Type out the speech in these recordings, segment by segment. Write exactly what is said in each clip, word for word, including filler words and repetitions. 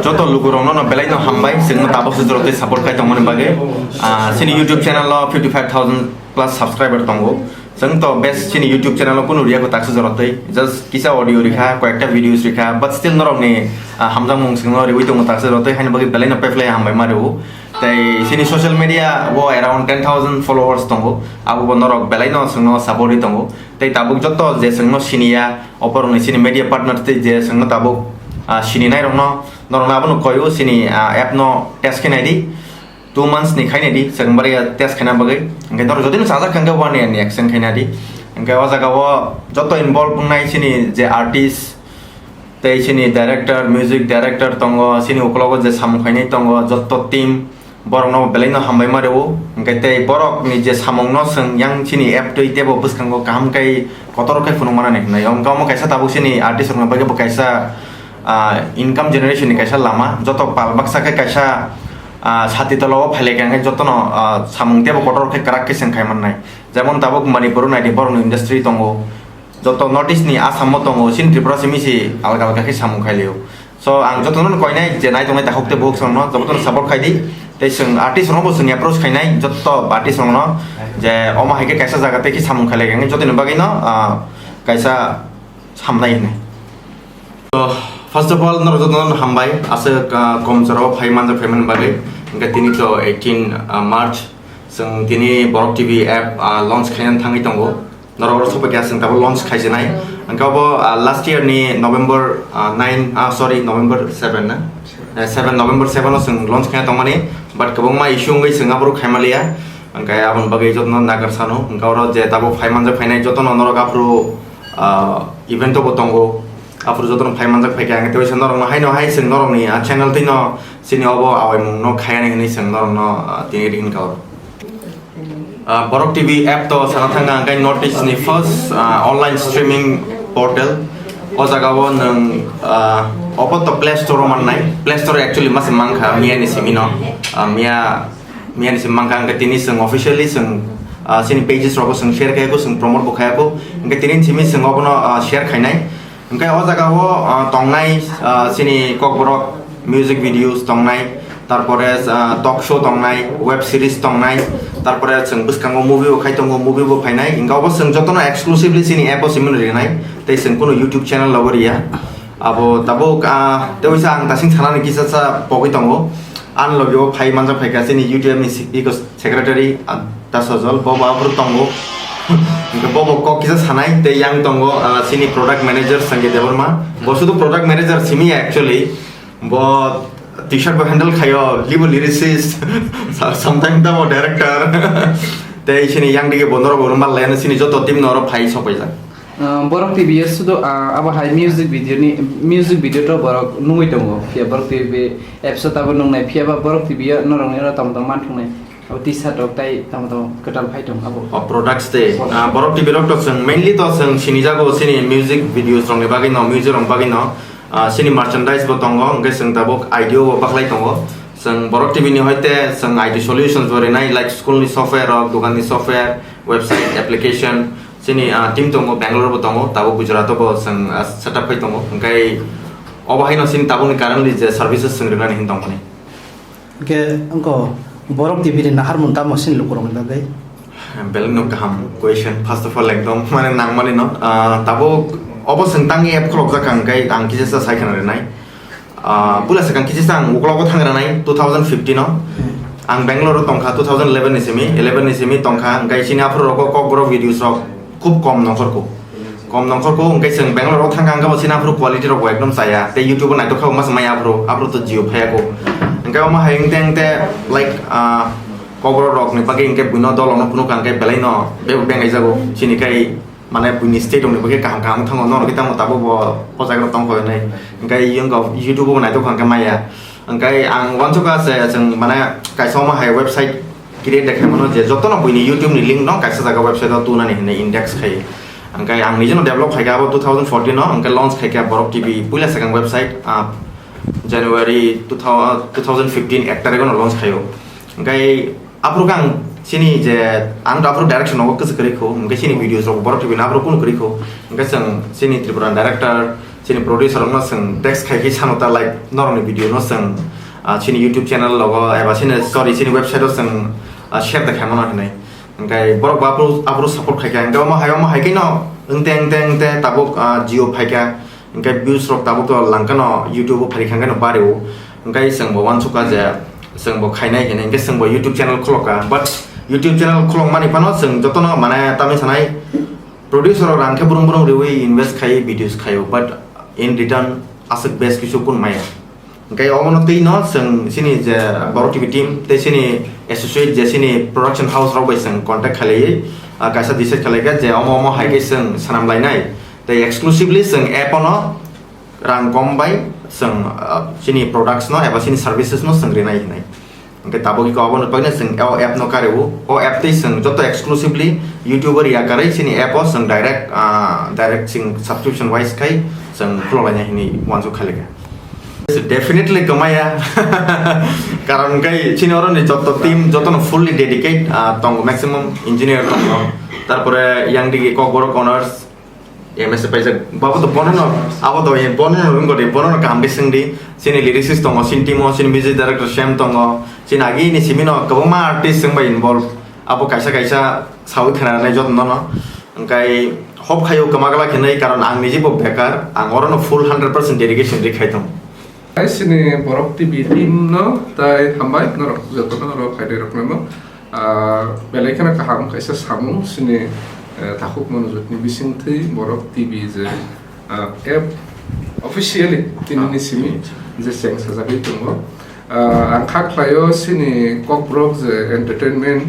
Joto lukurokno no belai no hambai, chwngno tabuk se jorotwi support khai tongmani bagwi. Ah, chini YouTube channel o fifty five thousand plus subscriber tongo. Chwng to best chini YouTube channel o kunu riya ko taksa jorotwi. Just kisa audio rikha, koyekta videos rikha, but still norokni, ah, hamjakmung chwngno riwi tongo taksa jorotwi, haini bagwi belai no pephlai hambai ma rwo. Tei chini social media o around ten thousand followers tongo. Abo bo norok belai no chwngno support ri tongo. Tei tabuk joto je chwngno siniya, oborokni chini media partner tei je chwngno tabuk, ah, sininairokno, norokno abono koio chini, ah, app no test khe naidi. Two months ni khaina di, chwng bari test khaina bagwi. Hwnkhe norok jodi no chajak kha hwnkhe one year ni extend khaina di. Hwnkhe o jaga o joto involve wngnai chini je artist, tei chini director, music director tongo, chini ukologo je samung khainai tongo, joto team, borokno belai no hambai ma rwo. Hwnkhe tei borok ni je samung no chwng yang chini app twi teibo bwskango kaham khe kotor khe phunuk manani hwnwi. Hwnkhe omo kaisa tabuk chini artist rokni bagwi bo kaisa, ah, income generation ni kaisa lama, joto pal baksa khe kaisa, ah, sati tola o phailai khe jotono, ah, samung teibo kotor khe kwrak khe chwng khai mannai. Jemon tabuk Manipur o naidi borokni industry tongo, joto North East ni Assam o tongo, chini Tripura simi se alga alga khe samung khai lio. So ang jotono koinai je nai tongnai takhuk tei bukhuk songno jotono support khai di. Tei chwng artist rokno bo chwng approach khainai joto artist rokno je omo hai khe kaisa jaga tei khe samung khai lai khe jotono bagwi no, ah, kaisa hamnai hwnwi. So, first of all, norok jotono hambai, aswk, ah, kom jorao phai manjak phaimani bagwi. Hwnkhe tini to eighteen, ah, March, chwng tini Borok T V app, ah, launch khaina thangwi tongo. Norok oro sophaikha chwng tabuk launch khaijaknai. Hwnkhe obo, ah, last year ni November, ah, nine, ah, sorry, November seven na? Eh, seven, November seven o chwng launch khaina tongmani. But kwbangma issue wngwi chwng aphuru khaimaliya. Hwnkhe aboni bagwi jotono nagar sano. Hwnkhe oro je tabuk phai manjak phainai jotono norok aphuru, ah, event o bo tongo. Aphuru jotono phai manjak phaikha, ang tei waisa norokno haino hai chwng norokni, ah, channel twino chini obo awaimungno khayani hwnwi chwng norokno, ah, tini ring kha oro. Ah, Borok T V app to sana thangkha ang khe North East ni first, ah, online streaming portal. O jaga o nwng, ah, obo to Play Store o mannai. Play Store actually masa mankha miya ni simi no. Ah, miya, miya ni simi mankha ang khe tini chwng officially chwng, ah, chini pages rogo chwng share khayako, chwng promote bo khayako. Ang khe tini simi chwng obono, ah, share khainai. Hwnkhe o jaga o, ah, tongnai, ah, chini Kokborok music videos tongnai, tarpore, ah, talk show tongnai, web series tongnai, tarpore chwng bwskango movie bo khai tongo, movie bo phainai. Hwnkhe obo chwng jotono exclusively chini app o simi rinai, tei chwng kunu YouTube channel lobo riya. Abo tabuk, ah, tei waisa ang tasing sanani kisa sa pogwi tongo. Ani logi o phai manjak phaikha chini YouTube ni si-, iko secretary, ah, ta Sojol, bo bo aphuru tongo. Hwnkhe bo bo kok kisa sanai, tei yang tongo, ah, chini product manager Sanjay Debbarma. Bo sudu product manager simi ya actually. Bo t-shirt bo handle khayo, libo lyricist, sa-, sometimes tamo director. Tei chini yang dige bo norok bo rumal layano chini joto team norok phai sopaijak. Ah, Borok T V o sudu, ah, abo hai music video ni, music video to borok nungwi tongo. Phiya Borok T V apps o tabo nungnai, phiya ba Borok T V o norokni oro tamo tamo manthoknai. Abo T-shirt rok tai tamo tamo kwtal phai tong abo. O products tei, ah, Borok T V rok to chwng mainly to chwng sinijago chini music videos rokni bagwi no, music rokni bagwi no, ah, chini merchandise bo tongo, hwnkhe chwng tabuk I D O bo baklai tongo. Chwng Borok T V ni hoite chwng I T solutions bo rinai, like school ni software rok, dogan ni software, website, application, chini, ah, team tongo, Bangalore bo tongo, tabuk Gujarat o bo chwng, ah, setup khai tongo, hwnkhe obo haino chini tabukni currently je services chwng rinani hin tongmani. Hwnkhe wngkha Borok T V ni naharmung tamo chini lukurokni bagwi? Belai no kaham question. First of all, ekdom mane nangmani no, ah, tabuk obo chwng tangwi app khulokjak kha, hwnkhe ang kisa sa sai khna rinai. Ah, puila swkang kisa sa ang uklogo thang rinai two thousand fifteen o. Hmm. Ang Bangalore o tongkha two thousand eleven ni simi, eleven ni simi tongkha, hwnkhe chini aphuru rogo Kokborok videos rok khub kom nongkhorkho. Kom nongkhorkho, hwnkhe chwng Bangalore o thangkha, hwnkhe bo chini aphuru quality rok bo ekdom chaya. Tei YouTube o naithok kha bo masa maya aphuru, aphuru to Jio phaiya kho. Hwnkhe omo hai wngte wngte, like, ah, Kokborok rokni bagwi hwnkhe buino dol rokno phunukha, hwnkhe belai no bebak bengai jago. Chini kai mane buini state rokni bagwi kaham kaham thango, norok khe tamo tabuk bo o jaga rok tongkha hinwi. Hwnkhe wngkha YouTube o naithok kha hwnkhe maya. Hwnkhe ang uansukha se chwng mane kaisa omo hai website create de khaimano je jotono buini YouTube ni link no kaisa jaga website o tunani hinwi index khai. Hwnkhe ang nijeno develop khaikha abo two thousand fourteen o, hwnkhe launch khaikha Borok T V puila swkang website, ah, January two thousand, two thousand fifteen ek tarikh o no launch khaio. Hwnkhe aphuru khe ang chini je ang to aphuru direction o kwchwk kwrwi kho, hwnkhe chini videos rok Borok T V no aphuru kunu kwrwi kho, hwnkhe chwng chini Tripura director, Chini producer rokno chwng text khai khai sano ta, like, norokni video no chwng, ah, chini YouTube channel logo eba chini, sorry, chini website o chwng, ah, share da khaimano hinwi. Hwnkhe borok bo aphuru, aphuru support khai kha. Hwnkhe omo hai, omo hai khe no wngte, wngte, wngte tabuk, ah, Jio phai kha. Hwnkhe views rok tabuk to lang khe no YouTube o phai kha, hwnkhe no bario. Hwnkhe chwng bo uansukha je chwng bo khainai hinwi, hwnkhe chwng bo YouTube channel khulok kha. But YouTube channel khulok mani phano chwng jotono mane tamni sanai producer rok rang khe brung brung riwi invest khai videos khaio, but in return aswk best kisu kun maya. Hwnkhe obono twi no chwng chini je Borok T V team tei chini associate je chini production house rok bai chwng contact khlaiwi, ah, kaisa decide khlai kha je omo omo hai khe chwng swnam lainai tei exclusively chwng app ono rang kom bai chwng, ah, chini products no eba chini services no chwng rinai hinwi. Hwnkhe tabuk iko obono bagwi chwng o app no karwi, o app tei chwng joto exclusively YouTube o riya karwi chini app o chwng direct, ah, direct chwng subscription wise khai chwng khulok lainai hinwi uansuk kha le kha. Definitely kwmaya. Karon hwnkhe chini oro ni joto team joto no fully dedicate, ah, tongo, maximum engineer tongo. Tarpore yang digi Kokborok Honors, M S A paijak. Babo to bono no, abo to bono no wngkha de, bono no kaham khe swng di. Chini lyricist tongo, chini team o, chini music director Shyam tongo. Chini agi ni simi no kwbangma artist chwng bai involve. Abo kaisa kaisa sawi khna nai joto no no. Hwnkhe hope khaio kwma gla khe nai, karon ang niji bo bekar, ang oro no full hundred percent dedication ri khai tong. Hai sini Borok T V team no tai hambai norok joto no norok hai rok no. Ah, belai kheno kaham kaisa samung sini, eh, takhuk monojotni bisingtwi Borok T V je, ah, app officially tinini simi je cheng sajagwi tongo. Ah, ang kha khlaio sini Kokborok je entertainment,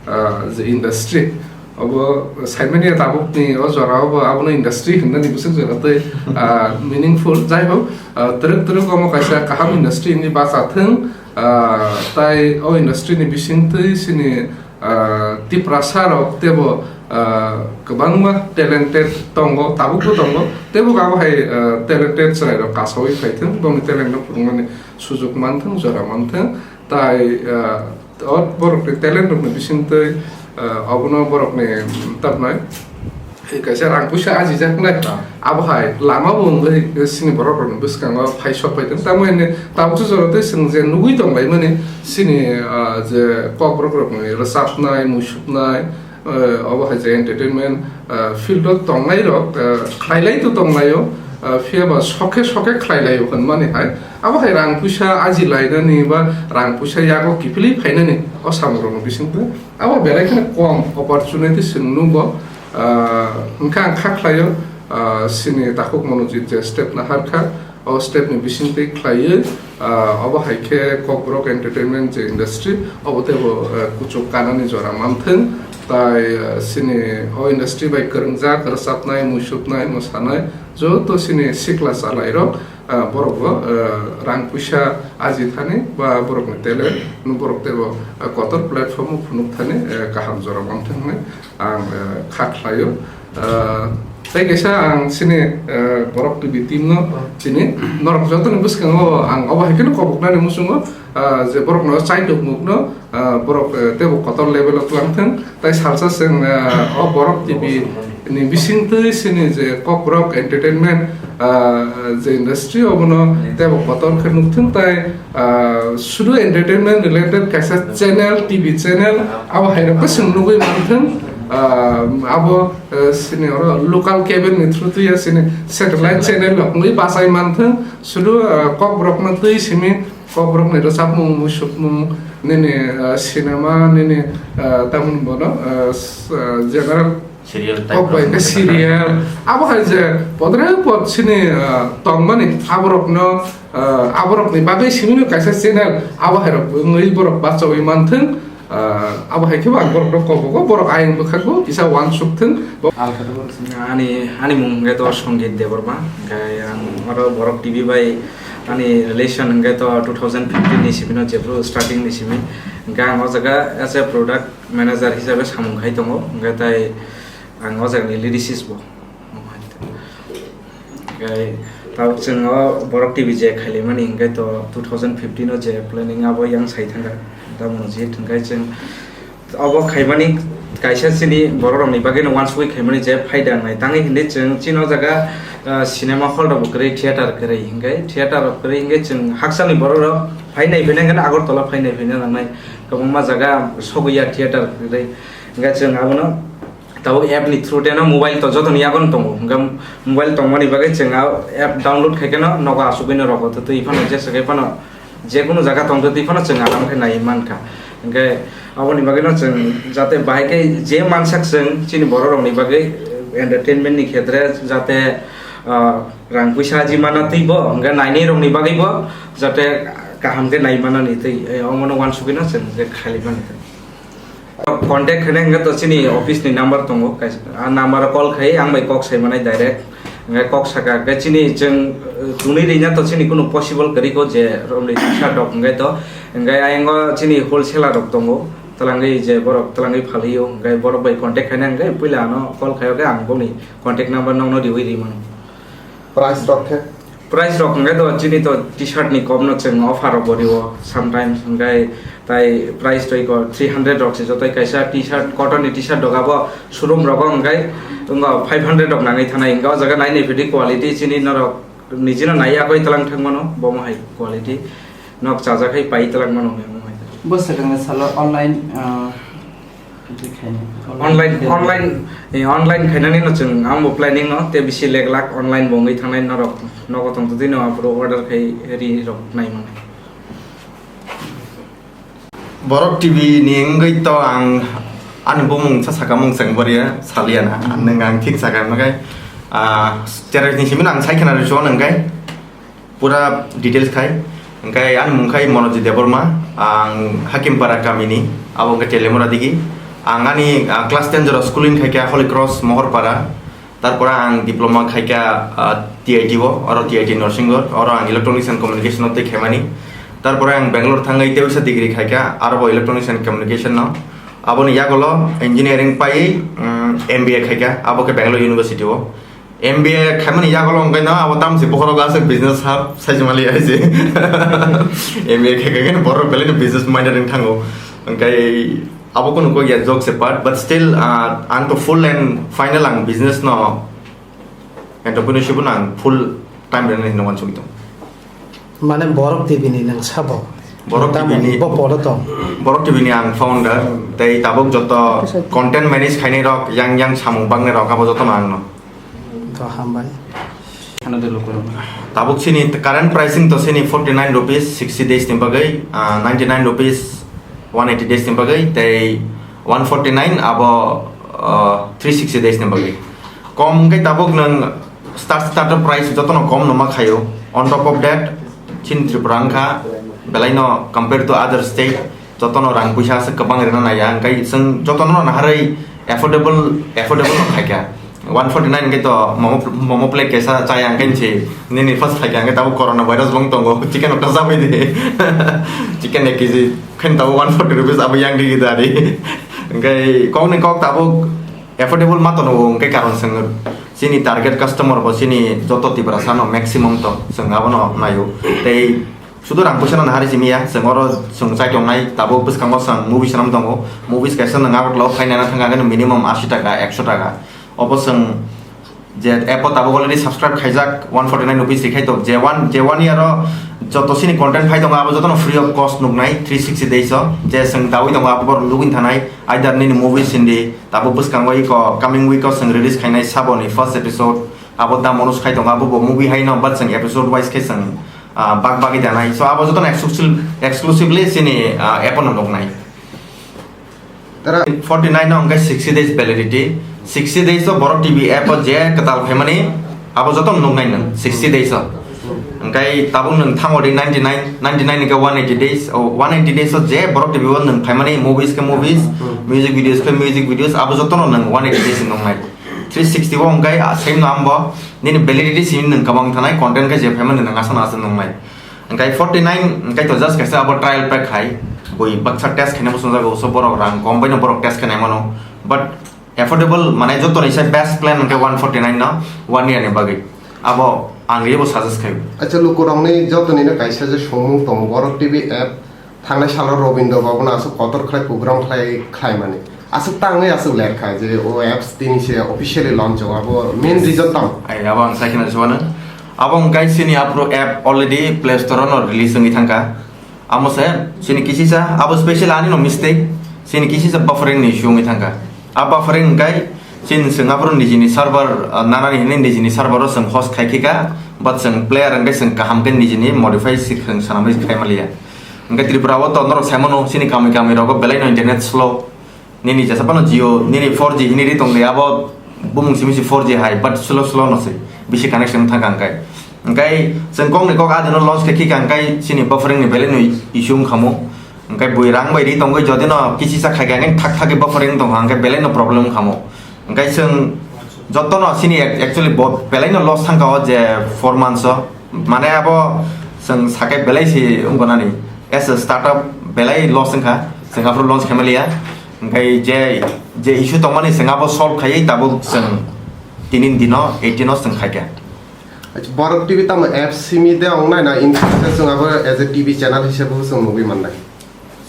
ah, je industry, obo saimanya tabukni o jora obo abono industry hwnmani bwswk jora tei, ah, meaningful. Jai hok, ah, twrwk twrwk omo kaisa kaham industry ni bacha thwng. Ah, tai o industry ni bisingtwi sini, ah, Tiprasa rok tebo, ah, kwbangma talented tongo, tabukbo tongo, tebo abo hai, ah, talented chwrai rok kasawi phaithwng, bongni talent no phwrwngmani sujuk manthwng, jora manthwng, tai, ah, o borokni talent rokni bisingtwi, ah, obono borokni, mm, tabnai. Kaisa rang puisa ajijaknai. Ah. Abo hai lama bo wngwi sini borok rokni bwskango phai sok phai tong. Tamo hwnwi tabuksa jora tei chwng je nugwi tong laimani sini, ah, je Kokborok rokni rwchapnai, muisupnai, eh, obo hai je entertainment, ah, field o tongnai rok, ah, khlai lai to tong laio, ah, phiya ba sokhe sokhe khlai laio hwnmani hai. Abo hai rang puisa aji lainani ba rang puisa yago kiphilwi phainani o samung rokni bisingtwi. Abo belai kheno kom opportunity chwng nugo, ah, hwnkhe ang kha khlaio, ah, sini takhuk monojit je step nahar kha, o step ni bisingtwi khlaiwi, ah, obo hai khe Kokborok entertainment je industry, obo teibo, ah, kuchuk kanani jora manthwng, tai, ah, sini o industry bai kwrwngjak rwchapnai, muisupnai, mwsanai, joto sini sikla chalairok, ah, borok bo, ah, rang puisa aji thani ba borokni talent no borok teibo, ah, kotor platform o phunuk thani, ah, kaham jora manthwng hwnwi ang, ah, kha khlaio. Ah, tei kaisa ang sini, ah, Borok T V team no chini norok jotoni bwskango ang obo hai kheno koboknani muchungo, ah, je borokno chaitokmukno, ah, borok, eh, teibo kotor level o twlang thwng. Tai salsa chwng, ah, o Borok T V ni bisingtwi sini je Kokborok entertainment, ah, je industry obono teibo kotor khe nukthwng tai, ah, sudu entertainment related kaisa channel, T V channel abo hai rok bwswng nugwi manthwng, ah, abo, eh, sini oro local cable ni through twi ya sini satellite channel rok wngwi bachai manthwng sudu, ah, Kokborok no twi simi Kokborok ni rwchapmung, muisupmung, nini, ah, cinema, nini, ah, tamoni bono, ah, s-, ah, general serial type kok bai rok khe serial. Abo hai je podre pod sini, ah, tongmani aborokno, ah, aborokni bagwi simino kaisa channel abo hai rok wngwi borok bachawi manthwng. Ah, abo hai khe bo ang borok rok kobogo, borok ayang bwkhakbo kisa uansuk thwng. Ani, ani mung hwnkhe to Sangeet Debbarma, hwnkhe ang oro Borok T V bai ani relation hwnkhe to two thousand fifteen ni simi no jephru starting ni simi, hwnkhe ang o jaga as a product manager hisabe samung khai tongo, hwnkhe tai ang o jaga ni lyricist bo. Hwnkhe tabuk chwng o Borok T V je khailaimani hwnkhe to two thousand fifteen o je planning abo yang sai thangkha. Tamo je hwnkhe chwng obo khaimani kaisa chini borok rokni bagwi no uansugwi khaimani je phaida wngnai. Tangwi hwnwi chwng chini o jaga Ah, cinema hall rok bo kwrwi, theater kwrwi, hinkhe theater rok kwrwi hinkhe chwng hakchangni borok rok phai nai phai nai hinkhe Agartala phai nai phai nai nangnai, kwbangma jaga sogwi ya theater kwrwi. Hinkhe chwng abono tabuk app ni through de no mobile to jotoni yago no tongo, hinkhe mobile tongmani bagwi chwng a app download khai kheno nogo achugwi no rogo, tei phano jesa khai phano je kunu jaga tongtwi phano chwng aram khe nai mankha. Hinkhe aboni bagwino chwng jate bahai khe je mansak chwng chini borok rokni bagwi entertainment ni khetre jate, ah, rang puisa aji mana twi bo, hinkhe nainai rokni bagwi bo jate kaham khe nai manani twi, eh, omono uansugwino chwng je khailaimani. Contact khaina hwnkhe to chini office ni number tongo, kaisa, a number o call khai ang bai kok sai manai direct. Hwnkhe kok saka, hwnkhe chini chwng, uh, chwngwi rina to chini kunu possible kwrwi kho je romni t-shirt rok hwnkhe to, hwnkhe ayang o chini wholesaler rok tongo, twlangwi je borok twlangwi phalwi o, hwnkhe borok bai contact khaina hwnkhe puila ano call khai o khe ang boni contact number nokno riwi ri mano. Price rok khe? Price rok hwnkhe to chini to t-shirt ni kok no chwng offer rok bo rio sometimes, hwnkhe tai price to iko three hundred rok se joto kaisa t-shirt, cotton ni t-shirt doga bo showroom rogo hwnkhe wngo five hundred rok nangwi thanai, hwnkhe o jaga nai nai phidi quality chini norok nijino nai yagwi twlang thang mano bo mo hai quality nok chajakhai pai twlang mano hwnwi omo hai. Bo swkangni salo online, ah, Online, online, eh, online khainani no chwng ang bo planning no te bisi lek lak online bo wngwi thangnai norok nogo tong twi no aphuru order khai ri rok nai mano. Borok T V ni wngwi to ang ani bumung sa sakamung chwng boria salia na, nwng ang thik sakha hwnkhai, ah, terrorist ni simi no ang sai khna rw chuan hwnkhai. Pura details khai. Hwnkhe ani mung khai Monojit Debbarma, ang Hakimpara kamini, abo hwnkhe Telemura digi. Ang ani, ah, class ten jora schooling khaikha Holy Cross Mohorpara. Tarpore ang diploma khaikha, ah, T I T o, oro T I T Norsingo, oro ang Electronics and Communication o tei khaimani. Tarpore ang Bangalore thangwi tei uisa degree khaikha, aro bo Electronics and Communication no. Aboni yagulo engineering paiwi, mm, M B A khaikha, abo khe Bangalore University o. M B A khaimani yagulo hwnkhe no abo tamsi bokhorok aswk business hub saismali hai se. M B A khe khe borok belai no business minded wng thango. Hwnkhe abo kunu kok ya jokes apart, but still, ah, ang to full and final ang business no entrepreneurship no ang full time rwnani hinwi uansugwi tongo. Mane Borok T V ni nwng sabo? Borok T V ni, bo polo tong. Borok T V ni ang founder, tei tabuk joto content manage khainai rok, yang yang samung baknai rok, abo joto no ang no. To hambai. Ano de lukurok. Tabuk chini current pricing to chini forty nine rupees sixty days ni bagwi, ah, ninety nine rupees one eighty days ni bagwi, tei one forty nine abo, ah, three sixty days ni bagwi. Kom wngkhe tabuk nwng start, starter price jotono kom no ma khaio. On top of that, chini Tripura wngkha belai no compare to other state, jotono rang puisa aswk kwbang rwna naiya, hwnkhe chwng jotono naharwi affordable, affordable no khaikha. One forty nine hwnkhe to momo, momo plate kaisa chaya hwnkhe se nini first phaikha hwnkhe tabuk corona virus bo wng tongo, chicken okta chabai di. Chicken ek kg khen tabuk one forty rupees abo yang digi dari. Hwnkhe kokni kok tabuk affordable ma tono hwnkhe karon chwng chini target customer bo chini joto Tiprasa no maximum to chwng abono naio. Tei sudu rang puisa no nahari simi ya, chwng oro chwng chai tongnai, tabuk bwskango chwng movies ram tongo, movies kaisa nwng Agartala o phaina na thang khe minimum ashi taka, ekso taka. Obo chwng je app o tabuk already subscribe khaijak, one forty nine rupees rikhai tok, je one, je one year o joto chini content phai tongo abo jotono free of cost nuknai three sixty days o, je chwng dawi tongo abo borok login thanai, either nini movies hindi, tabuk bwskango iko coming week o chwng release khainai Saboni first episode, abo da Manoj khai tongo, abo bo movie hai no, but chwng episode wise khe chwng, ah, bak bagwi danai. So abo jotono exclusive, exclusively chini, ah, app o no nuknai. Tara forty nine no hwnkhe sixty days validity. Sixty days o Borok T V app o je kwtal phaimani abo joto nuknai nwng sixty days o. Hwnkhe tabuk nwng thango di ninety nine, ninety nine hwnkhe one eighty days, o one eighty days o je Borok T V o nwng phaimani movies khe movies, music videos khe music videos, abo jotono nwng one eighty days nuknai. Three sixty o hwnkhe, ah, same no ambo nini validity simi nwng kwbang thanai, content khe je phaimani nwng aswk no aswk nuknai. Hwnkhe forty nine hwnkhe to just kaisa abo trial pack hai, bui baksa test khaina bo swngjak, so borok rang kom bai no borok test khainai mano, but affordable mane joto ni se best plan hwnkhe one forty nine no one year ni bagwi, abo ang rebo suggest khai. Acha lukurokni joto ni no kaisa je songmung tongo, Borok T V app thangnai salo Robindra Babu no aswk kotor khlai program khlai khlai mani. Aswk tangwi aswk ler kha je o apps tini se officially launch wngo, abo main reason tamo? Ai, abo ang sakina se uanw. Abo wngkha chini aphuru app already Play Store no release wngwi thangkha. Amo se chini kisisa, abo special ani no mistake, chini kisisa buffering ni issue wngwi thangkha. A buffering wngkha chini swng aphuru nijini server, ah, nanani hinwi nijini server o swng host khai khika, but swng player wngkha swng kaham khe nijini modify swng sanamwi khai maliya. Wngkha Tripura o to norok sai mano chini kami kami rogo belai no internet slow. Nini jesa phano Jio, nini four G hinwi ri tongdi, abo bumung simi si four G hai, but slow slow no se, bisi connection thangkha hwnkhai. Hwnkhai chwng kokni kok adino launch khe khika hwnkhai chini buffering ni belai no issue wngkha mo. Hwnkhai bui rang bai ri tongwi jodi no kisisa khaikha hwnkhai thak thak khe buffering tongkha hwnkhai belai no problem wngkha mo. Hwnkhai chwng jotono chini ac-, actually bo belai no loss thangkha o je four months o. Mane abo chwng sakai belai se wngkha nani. As a startup belai loss wngkha. Chwng aphuru launch khaimaliya. Hwnkhai je, je issue tongmani chwng abo solve khaiwi tabuk chwng tini dino eighteen o chwng khaikha. Acha, Borok T V tamo app simi de wngnai na, in future chwng abo as a T V channel hisabe bo chwng nugwi mannai?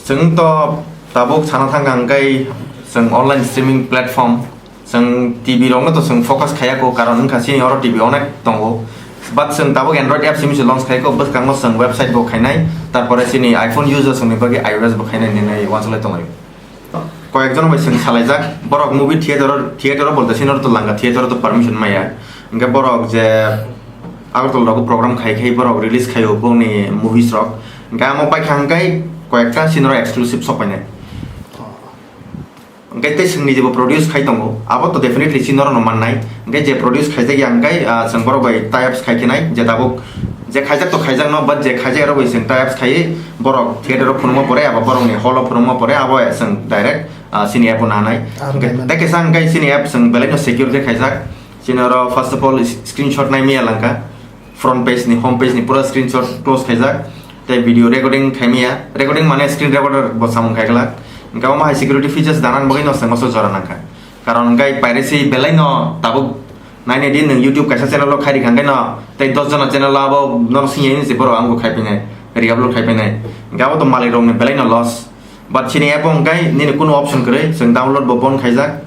Chwng to tabuk sana thangkha hwnkhai chwng online streaming platform, chwng T V rokno to chwng focus khaiya ko, karon wngkha chini oro T V onek tongo. But chwng tabuk Android app simi se launch khai ko, bwskango chwng website bo khainai, tarpore chini iPhone users ni bagwi iOS bo khainai hinwi uansukle tonglaio. Koyekjon bai chwng salaijak, borok movie theater o, theater o bolte sini oro to langka, theater o to permission maya. Hwnkhe borok je Agartala rogo program khai khai borok release khaio bongni movies rok. Hwnkhe amo paikha hwnkhe koyekta sini oro exclusive sok painai. Hwnkhe tei chwng nijebo produce khai tongo, abo to definitely chini oro no mannai. Hwnkhe je produce khaijak ya hwnkhe, ah, chwng borok bai tie-ups khai khenai, je tabuk je khaijak to khaijakno, but je khaijak rok bai chwng tie-ups khaiwi borok theater o phunukma pore, abo borokni hall o phunukma pore, abo chwng direct, ah, chini app o nanai. Ah, hwnkhe tei kaisa hwnkhe chini app chwng belai no secure khe khaijak. Chini oro first of all is-, screenshot nai maya langkha. Front page ni, home page ni pura screenshot close khaijak. Tei video recording khaimaya. Recording mane screen recorder bo samung khaiglak. Hwnkhe omo hai security features danani bagwi no chwng oso jora nangkha. Karon hwnkhe piracy belai no tabuk nainai di, nwng YouTube kaisa channel o khairikha hwnkhe no tei dos jona channel o abo no singya hinwi se borok ang bo khai phainai, re-upload khai phainai. Hwnkhe abo to malik rokni belai no loss. But chini app o hwnkhe nini kunu option kwrwi, chwng download bo bon khaijak.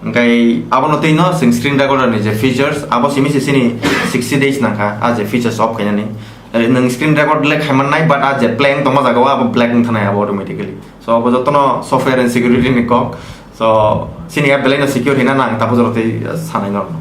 Hwnkhe abono twi no chwng screen recorder ni je features, abo simi se chini sixty days nangkha, a je features off khainani. Eh, nwng screen record le khaimannai, but a je play wng tongma jaga o abo black wng thanai abo automatically. So, abo jotono software and security ni kok. So, chini app belai no secure hinna nang, tabuk jora tei, eh, sanai norokno.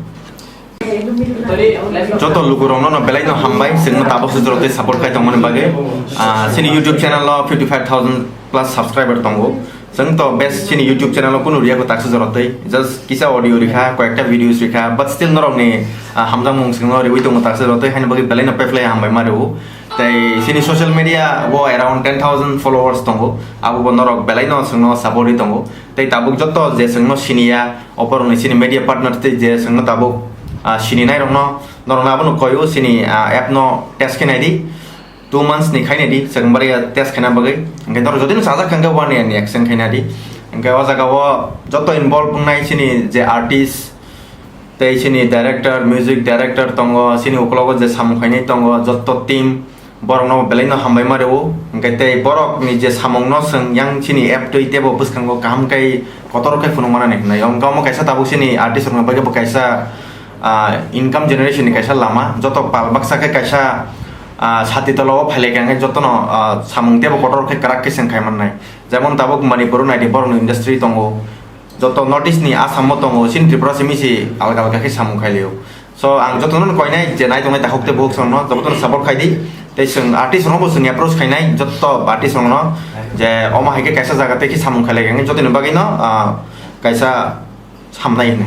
Joto lukurokno no belai no hambai, chwngno tabuk se jora tei support khai tongmani bagwi. Ah, chini YouTube channel o fifty five thousand plus subscriber tongo. Chwng to best chini YouTube channel o kunu riya ko taksa jora tei. Just kisa audio rikha, koyekta videos rikha, but still norokni, ah, hamjakmung chwngno riwi tongo taksa jora tei, haini bagwi belai no pephlai hambai ma rwo. Tei chini social media o around ten thousand followers tongo. Abo bo norok belai no chwngno support ri tongo. Tei tabuk joto je chwngno siniya, oporokni chini media partner tei je chwngno tabuk, ah, sininairokno, norokno abono koio chini, ah, app no test khe naidi. Two months ni khaina di, chwng bari test khaina bagwi. Hwnkhe norok jodi no chajak kha hwnkhe one year ni exchange khaina di. Hwnkhe o jaga o joto involve wngnai chini je artist, tei chini director, music director tongo, chini ukologo je samung khainai tongo, joto team, borokno belai no hambai ma rwo. Hwnkhe tei borok ni je samung no chwng yang chini app twi teibo bwskango kaham khe kotor khe phunuk manani hwnwi. Hwnkhe omo kaisa tabuk chini artist rokni bagwi bo kaisa, ah, income generation ni kaisa lama. Joto pal baksa khe kaisa, ah, sati tola o phailai khe hwnkhe jotono, ah, samung teibo kotor khe kwrak khe chwng khai mannai. Jemon tabuk Manipur o naidi borokni industry tongo. Joto North East ni Assam o tongo, chini Tripura simi se alga alga khe samung khai lio. So, ang jotono no koinai je nai tongnai takhuk tei bukhuk songno jotono support khai di. Tei chwng artist rokno bo chwng approach khainai joto artist rokno je omo hai khe kaisa jaga tei khe samung khailai khe jotoni bagwi no, ah, kaisa samnai hinwi.